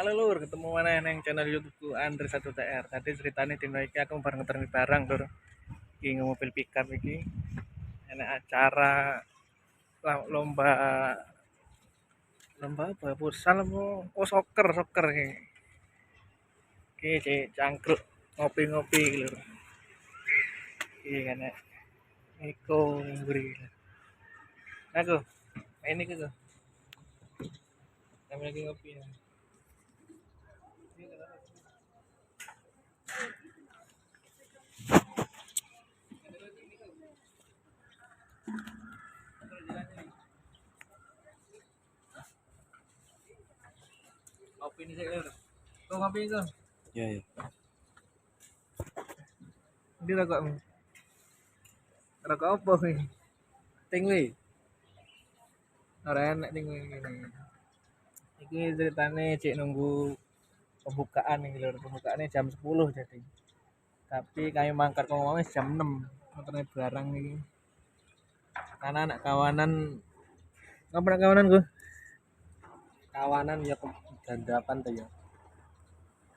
Halo lur, ketemu mana neng channel YouTubeku Andre 1TR. Tadi ceritanya dino iki aku bareng ngeterni barang lur. Iki mobil pickup iki. Enak acara lomba lomba apa? Futsal apa? Oh, soccer, soccer iki. Iki cek cangkruk ngopi-ngopi iki lur. Iki kan Eko mburi. Aku ini gitu. Kami lagi ngopi ya. Ngopi nih saya. Kau ngopi itu? Iya, iya. Ini rokokmu. Rokok apa ini? Tingwi. Ora enak tingwi ngene. Iki ceritane cek nunggu pembukaan iki lho, pembukaannya jam 10 jadi. Tapi kami mangkat kok ngomong jam 6 nontonnya barang iki. Karena anak kawanan, ngapa anak kawanan gue? Kawanan ya dandapan tuh ya.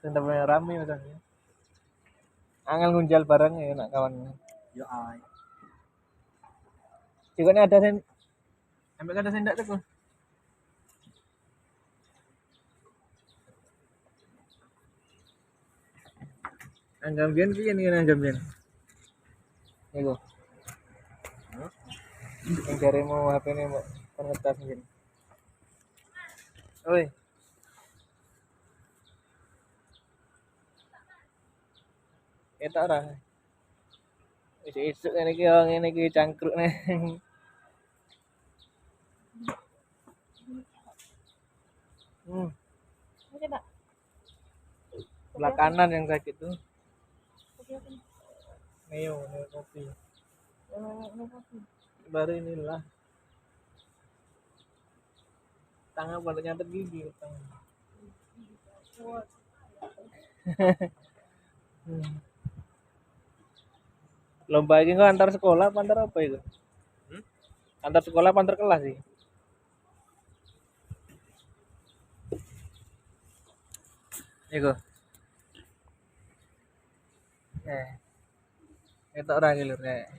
Dandapan rame misalnya. Angel ngunjal barang ya anak kawan. Ya ay. Juga ini ada sen, sampai ada sendak tuh. Anggambian piye nih anggambian? Iku. Yang jare mau HP-ne mau kon ngetas mungkin. Oi. Ketok ora? Wis isuk ngene iki yo ngene iki cangkruk neh. Sebelah kanan yang sakit tuh. Neo, neo kopi. Baru inilah. Tangan pada nyantet gigi tangan. Lomba ini kok antar sekolah apa antar apa itu? Antar sekolah apa antar kelas sih? Iku. Itu orang iki lho kayak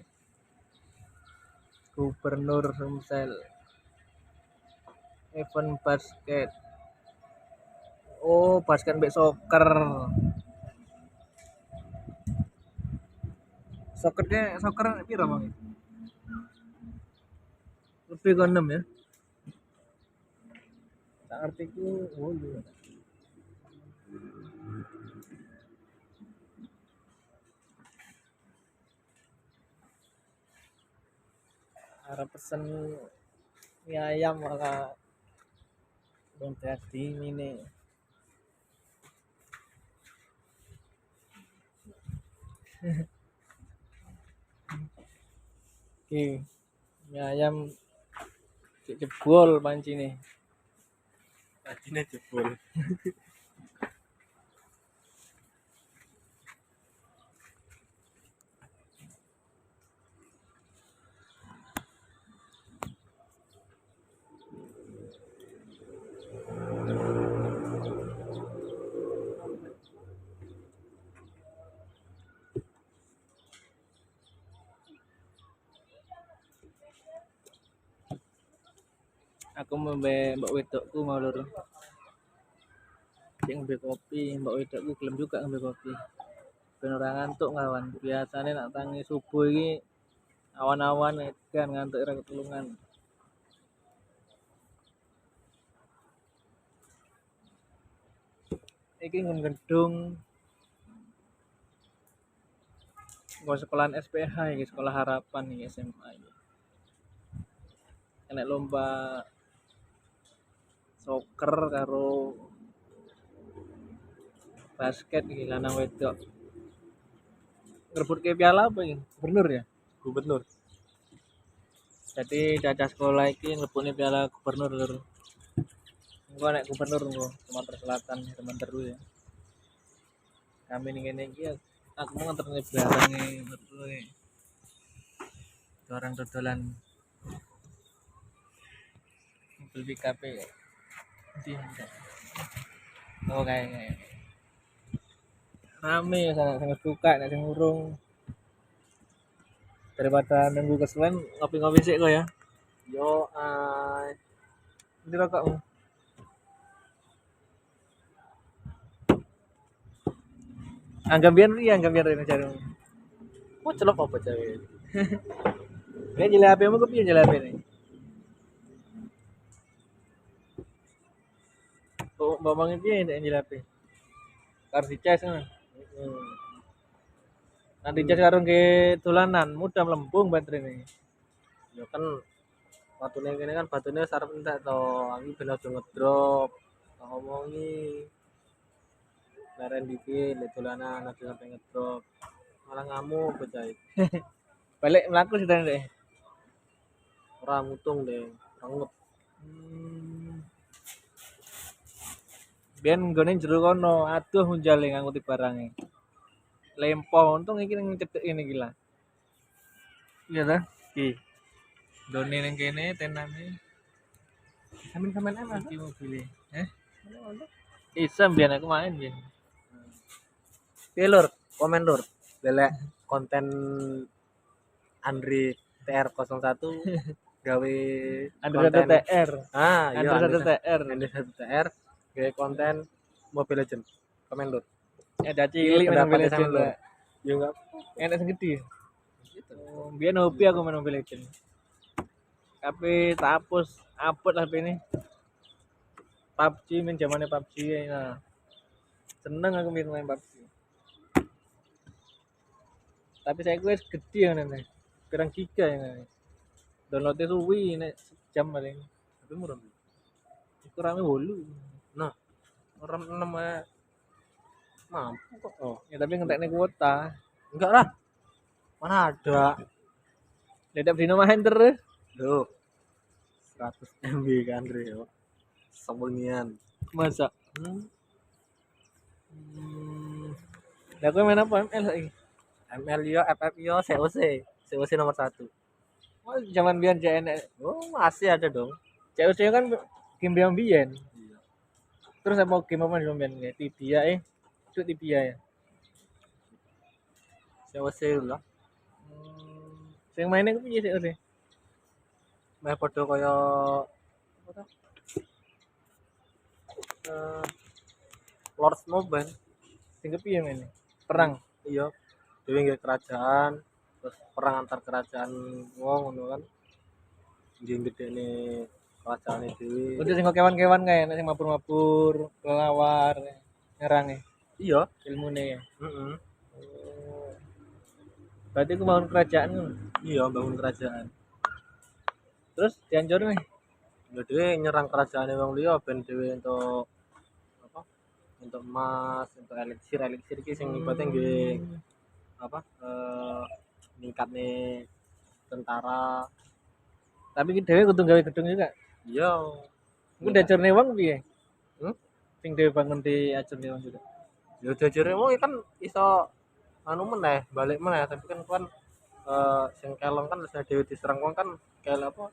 Gubernur Sumsel. Event basket. Oh, basket mbek soccer. Soccernya soccer piro, Bang? Lebih ke 6 ya. Tak ngerti ku 8. Arep pesen mie ayam malah belum dadi mine. Oke, mie ayam cek jebol pancine. Pancine jebol. Aku mbek mbok wedokku mau lur. Cek ngombe kopi, mbok wedokku gelem juga ngombe kopi. Ben ora ngantuk kawan. Biasane nek tangi subuh iki awan-awan edan ngantuk ora ketulungan. Iki nggon gedung nggon sekolahan SPH iki, Sekolah Harapan iki SMA iki. Enek lomba soccer karo basket iki lanang wedok. Ngerebutke piala apa iki? Gubernur ya? Gubernur. Jadi cacah sekolah iki ngelebokne piala gubernur lur. Engko nek gubernur engko Sumatera Selatan teman teru ya. Kami ning kene iki aku mau ngenterne barange metu. Orang dodolan mobil pickup e. Ndi? Oh kae. Rame ya sana sing buka nek sing urung. Daripada nunggu kesuwen ngopi-ngopi sik kok ya. Yo ay. Ndi rokokmu? Anggap biyen piye anggap biyen rene jaremu. Kok celok apa jawe? Nek nyilih HP-mu kepiye nyilih HP-ne? Kok ngomongin piye nek nyilih HP? Harus dicas ngono. Heeh. Nanti dicas karo nge dolanan mudah mlembung baterainya. Ya kan watune kene kan batune sarep entek to, aku ben aja ngedrop. Tak omongi. Leren dikit, lek dolanan aja sampe ngedrop. Malah ngamuk bocah iki. Balik mlaku sih deh. Ora mutung deh, rengut. Biyen nggone jero kono, aduh unjale ngangkuti barange. Lempo untung iki ning cedhek ngene iki lah. Iya ta? Iki. Nggone ning kene tenane. Sampeyan-sampeyan ae, Mas. Iki mobile. Heh? Isa biyen aku main biyen. Piye lur, komen lur. Lelek konten Andri TR01 gawe Andri 1 TR. Ah, iya Andri 1 TR. Andri 1 TR gawe konten Mobile Legend. Komen lur. Ya ada cilik main Mobile Legend. Lur. Ya enggak enak sing gede. Oh, biyen hobi aku main Mobile Legend. Tapi tak hapus, apot lah HP ini. PUBG main zamane PUBG nah. Seneng aku main PUBG. Tapi saya wis gede ya ngene. Pirang giga ya ngene. Downloadnya suwi nek sejam paling. Tapi murah. Iku rame 8. Nah, RAM 6 ae mampu kok. Oh, ya tapi ngentekne kuota. Enggak lah. Mana ada. Lihat dino main terus. Loh. 100 MB kan Rio. Sewengian. Masa? Lah kowe main apa ML saiki? ML yo, FF yo, COC. COC nomor 1. Oh, zaman biyen JNE. Oh, masih ada dong. COC kan game biyen. Iya. Terus apa game apa biyen biyen? Tibia Itu Tibia ya. COC lah. Sing maine ku piye COC? Meh padha kaya apa ta? Lords Mobile. Sing kepiye maine? Perang. Iya. Dhewe nggih kerajaan, terus perang antar kerajaan wong ngono kan. Nggih gedene kerajaane dhewe. Udah sing kewan-kewan kae, nek sing mabur-mabur, kelelawar, nyerange. Iya, ilmune ya. Heeh. Oh. Berarti ku bangun kerajaan ngono. Iya, bangun kerajaan. Terus dihancur nih. Ya dhewe nyerang kerajaane wong liya ben dhewe entuk apa? Entuk emas, entuk eliksir, eliksir iki sing ibaratnya nggih apa? Ningkatne tentara. Tapi dhewe kudu gawe gedung juga. Iya. Iku diajarne wong piye? Hmm? Sing dhewe bangun diajarne wong juga. Ya diajarne wong kan iso anu meneh, balik meneh, tapi kan kan sing kelong kan wis dhewe diserang wong kan kayak apa?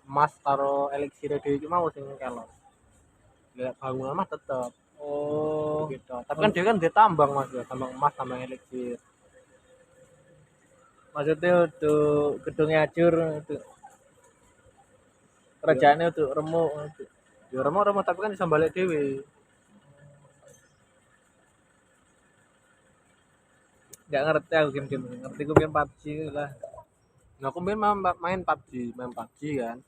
Emas karo eliksir dhewe iki mau sing kelong. Lek bangunan mah tetep. Oh, gitu. Tapi kan dhewe kan ditambang Mas ya, tambang emas, tambang eliksir. Maksudnya untuk gedungnya ajur, untuk kerajaannya untuk remuk. Untuk... Ya remuk-remuk tapi kan bisa balik dhewe. Nggak ngerti aku game-game ini. Ngerti gue main PUBG lah. Nah, aku main PUBG, main PUBG kan.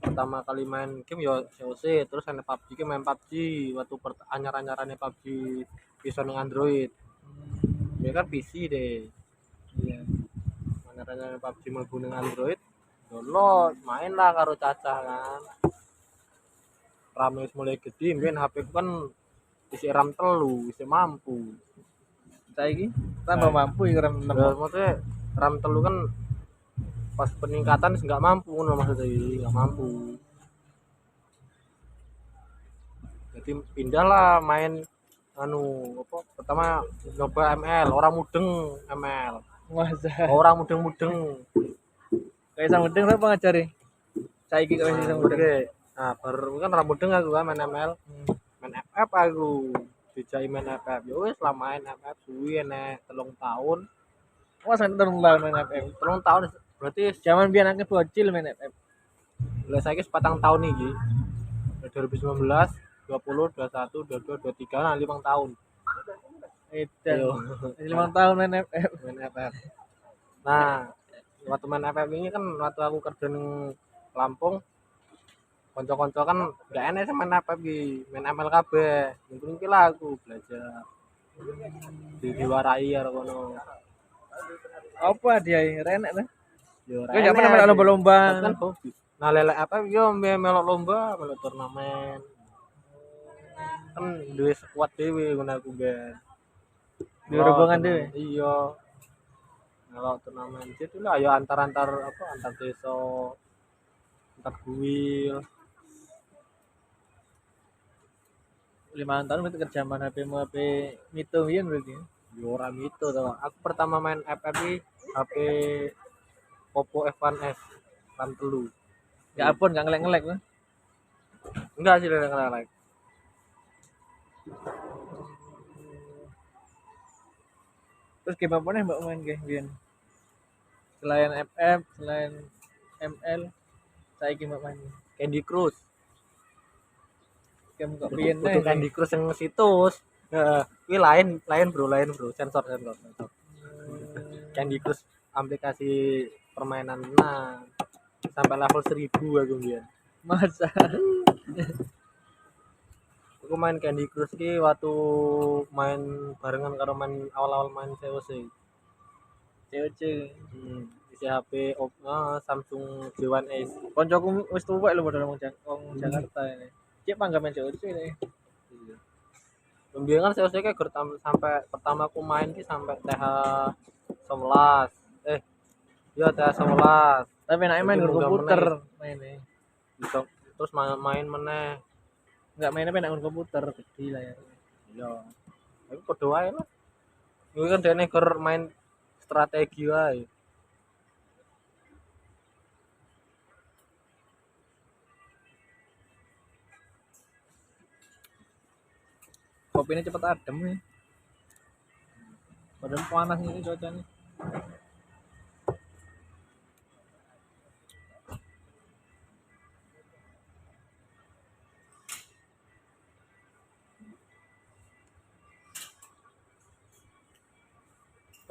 Pertama kali main game ya COC, terus ada PUBG, main PUBG waktu anyar-anyarannya PUBG bisa nang Android. Ya kan PC deh. Iya. Anyar-anyarannya PUBG mlebu nang Android, download, main lah karo cacah kan. RAM wis mulai gede, mbiyen HP ku kan isi RAM 3, isi mampu. Saiki tambah mampu iki RAM 6. Ya, maksudnya RAM 3 kan pas peningkatan wis nggak mampu ngono maksudnya iki, nggak mampu. Jadi pindahlah main anu apa pertama nyoba ML, orang mudeng ML. Masa. Orang mudeng-mudeng. Kayak iso mudeng sapa ngajari? Saiki kok wis iso mudeng. Nah, baru kan ora mudeng aku kan main ML, main FF aku. Dijak main FF. Ya wis lah main FF suwi enek 3 tahun. Wah, sampe 3 tahun main FF. 3 tahun berarti Zaman biyen akeh bocil main FF. Lah saiki 4 tahun iki. 2019, 20, 21, 22, 23, nah 5 tahun. Edan. Yo. 5 tahun main FF. Main FF. Nah, waktu main FF ini kan waktu aku kerja ning Lampung, kanca-kanca kan gak enek sing main FF iki, main ML kabeh. Mungkin iki lah aku belajar. Diwarai karo kono. Apa dia renek ta? Yo Kowe gak pernah melok lomba-lomba. Kan hobi. Nah, lelek apa yo melok lomba, melok turnamen. Kan duwe sekuat dhewe ngono aku ben. Duwe rombongan dhewe? Iya. Melok turnamen itu lah yo antar-antar apa antar desa, antar guwil. 5 tahun berarti kerja mana HP mu HP Mito biyen berarti. Yo ora Mito to. Aku pertama main FF iki HP Oppo F1s RAM 3. Enggak apun, enggak ngelek-ngelek tuh. Enggak sih ngelek-ngelek. Terus game apa nih mbak main game biyen? Selain FF, selain ML, saiki mbak main Candy Crush. Game kok biyen nih? Candy Crush yang situs. Heeh, kuwi lain bro, sensor. Candy Crush aplikasi permainan nah sampai level 1000 aku biyen. Masa? Aku main Candy Crush ki waktu main barengan karo main awal-awal main COC. COC. Isi HP Samsung J1 Ace. Koncoku wis tuwek lho padha wong Jakarta ini. Cek panggah main COC ini. Iya. Mbiyen kan COC ki sampai pertama aku main ki sampai TH 11. Ya TH 11. Tapi enak main nggon komputer maine. Bisa terus main meneh. Enggak mainnya main nggon komputer gede lah ya. Iya. Tapi padha wae lah. Iku kan dene gur main strategi wae. Kopinya cepet adem ya. Padahal panas ini cuacanya.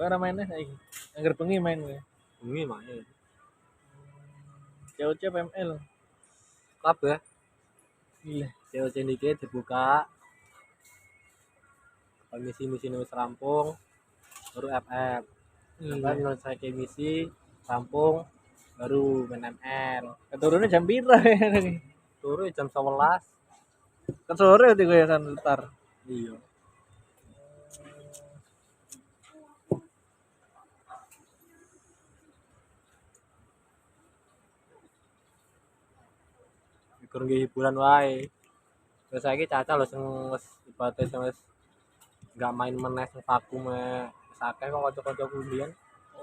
Ora mainnya saiki. Angger bengi main kowe. Bengi main. COC PML. Kabeh. Iya, COC niki dibuka. Misi-misi wis rampung, baru FF. Sampai nyelesaike misi rampung, baru main ML. Turune jam pira ya ini? Turu jam 11. Kan sore itu ya santar. Iya. Iku nggo hiburan wae. Terus saiki caca lho sing wis ibarate sing wis enggak main meneh sing vakum wis akeh kok kanca-kancaku mbiyen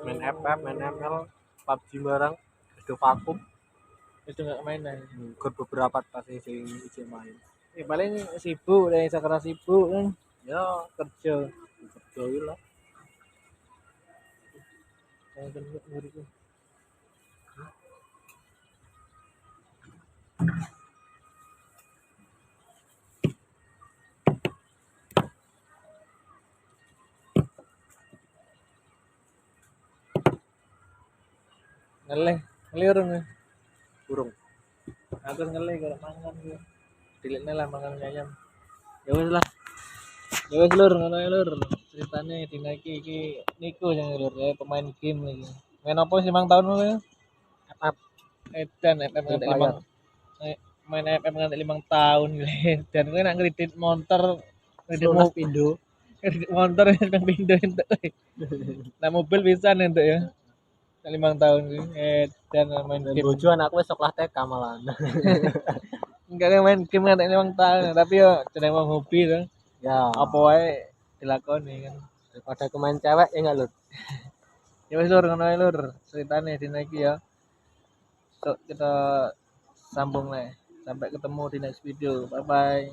main FF, main ML, PUBG barang wis do vakum. Wis enggak main ae. Gur beberapa tas sing isih main. Ya paling sibuk, dari sekarang sibuk kan. Ya kerja. Kerja iki lah. Ngelih, ngelih urung ya? Urung. Aku ngelih kalau mangan gue. Dilekne lah mangan mie ayam. Ya wis lah. Ya wis lur, ngono ae lur. Ceritane dina iki niku sing lur, ya, pemain game iki. Main apa sih 5 tahun kowe? FF. Edan FF nganti 5. Main FF nganti 5 tahun dan kowe nek ngredit motor, ngredit pindo. Ngredit motor ping pindo entuk. Nah mobil bisa entuk ya. 5 tahun dan main game. Bojo anakku wis sekolah TK malahan. Enggak main game nganti 5 tahun, tapi yo jeneng wong hobi to. Ya, apa wae dilakoni kan. Daripada aku main cewek ya enggak lur. Ya wis lur, ngono ae lur ceritane dina iki ya. Sok kita sambung nih. Sampai ketemu di next video. Bye bye.